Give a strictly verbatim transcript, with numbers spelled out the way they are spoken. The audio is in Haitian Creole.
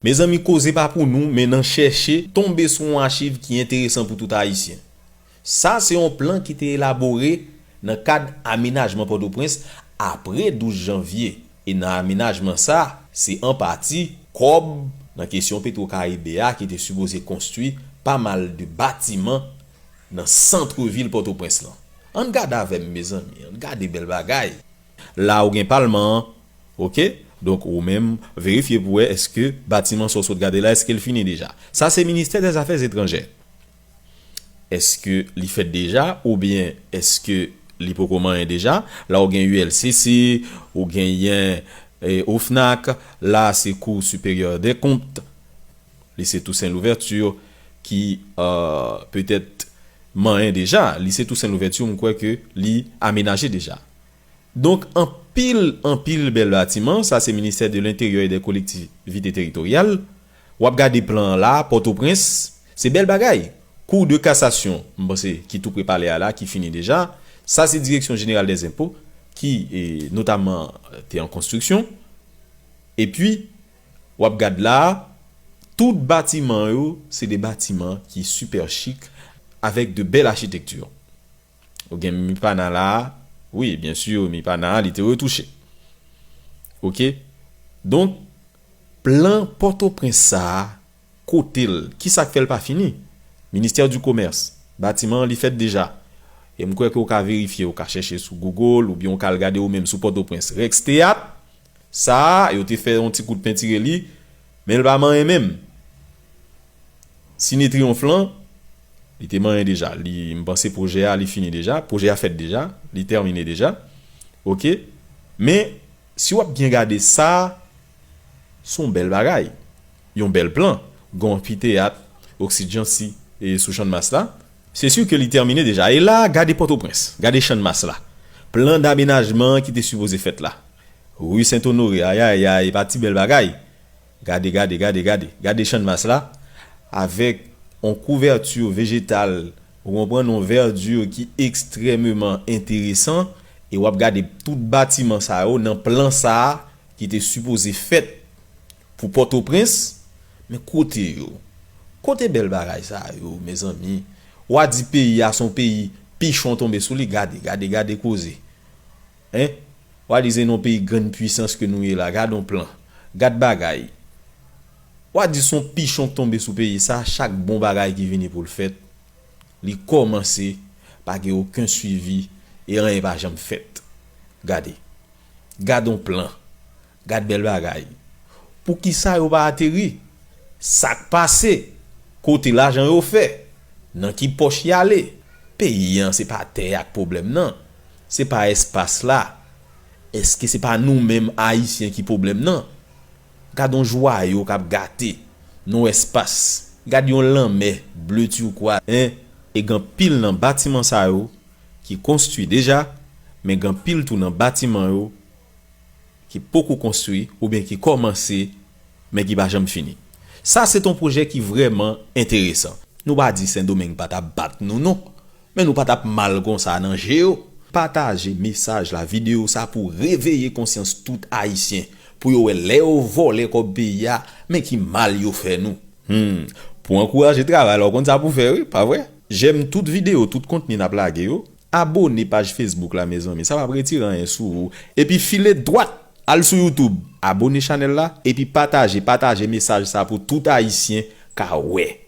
Mezanmi, koze pa pou nou, men n a chèche tonbe sou yon achiv ki enteresan pou tout Ayisyen. Sa se yon plan ki te elabore nan kad amenajman Pòtoprens apre douz janvye. E nan amenajman sa, se an pati kòb nan kesyon Petwokaribe a ki te sipoze konstwi pa mal de batiman nan sant vil Pòtoprens lan. Ann gade avè m, mezanmi, ann gade bèl bagay. La ou gen palman an, oke? Donk ou menm verifye pou wè èske batiman sa w sot gade la, èske l fini deja. Sa se ministè dèzafè etranjè. Èske li fèt deja oubyen èske li poko manyen deja? La ou gen U L C C, ou genyen eh, OFNAC, la se Cour supérieure des comptes, lycée Toussaint Louverture, ki euh, petèt manyen deja. Lycée Toussaint Louverture, m kwè ke li amenaje deja. Donk, anpil, anpil bèl batiman, sa se Ministère de l'Intérieur et des Collectivités Territoriales. W ap gade plan an la, Pòtoprens, se bèl bagay. Cour de cassation, m panse, ki tou pre palè a la, ki fini deja. Sa se Direction Générale des Impôts, ki, e, notaman, te an konstriksyon. Epi, w ap gad la, tout batiman yo, se de batiman ki super chic, avec de belles architectures. Ou gen Mipana la, wi, byen si, Mipana, li te retouche. Oke? Donk, plan Pòtoprens sa a, kote l, kisa k fè l pa fini? Ministère du Commerce, batiman an li fèt deja. E m kwè ke w ka verifye, w ka chèche sou Google, oubyen w ka al gade ou menm sou Pòtoprens. Rex Théâtre, sa a, yo te fè yon ti kout pentire li, men l pa manyen menm. Ciné Triomphe lan, li te manyen deja. Li, m panse pwojè a, li fini deja. Pwojè a fèt deja. Li tèmine deja. Oke? Men, si w ap byen gade sa, se yon bèl bagay. Yon bèl plan. Gen yon anfiteyat, Oxy Jancy, e sou Channmas la. Se si ke li tèmine deja. E la, gade Pòtoprens. Gade Channmas la. Plan damenajman ki te sipoze fèt la. Ri Sent Onore, ayayay, e pa ti bèl bagay. Gade, gade, gade, gade. Gade Channmas la, avèk yon kouvèti vejetal, ou konprann, yon vèdi ki ekstrèmeman enteresan, e w ap gade tout batiman sa yo nan plan sa a ki te sipoze fèt pou Pòtoprens, men kote yo? Kote bèl bagay sa yo, mezanmi? W a di peyi a se yon peyi pichon tonbe sou li, gade, gade, gade koze. Hein? W a di se nan yon peyi grann pwisans ke nou ye la. Gad yon plan. Gad bagay. W a di se yon pichon k tonbe sou peyi sa, chak bon bagay ki vini pou l fèt, li kòmanse pa gen okenn swivi e anyen pa janm fèt. Gade. Gad yon plan. Gad bèl bagay. Poukisa yo pa ateri? Sa k pase? Kote lajan yo fè? Nan ki pòch y ale? Peyi an se pa tè a k pwoblèm nan. Se pa espas la. Èske se pa nou menm Ayisyen ki pwoblèm nan? Gad yon jwayo k ap gate nan yon espas. Gad yon lanmè ble turquoise, en. E gen anpil nan batiman sa yo ki konstwi deja, men gen anpil tou nan batiman yo ki poko konstwi oubyen ki kòmanse, men ki pa janm fini. Sa se t on pwojè ki vrèman enteresan. Nou pa di Sendomeng pa t ap bat nou non, men nou pa t ap mal konsa nan je yo. Pataje mesaj la, videyo sa pou reveye konsyans tout Ayisyen, pou yo wè lè yo vòlè kòb peyi a, men ki mal yo fè nou. Hmm, pou ankouraje travay la, w konn sa pou fè wi, pa vre? Jèm tout videyo, tout kontni n ap lage yo. Abone paj Facebook la, mezanmi, sa p ap retire anyen sou ou. Epi file dwat, al sou YouTube, abone chanèl la, epi pataje, pataje mesaj sa pou tout Ayisyen ka wè.